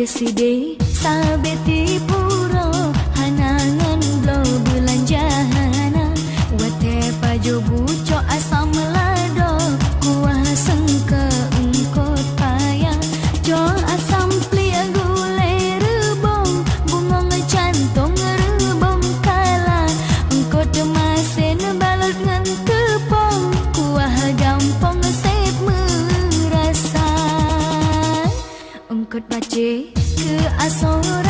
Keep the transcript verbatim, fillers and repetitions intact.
Sideh sabe tipu roh, hana ngon bloe beulanja hana. Watée pajoh bucok asam lado, kuah seungkeu eungkot paya. Cok asam pliek gulée reubong, bungong cantong reubong kala. Eungkot masen balot ngon keupong, kuah gampông seb meurasa. Eungkot pacé keu asoe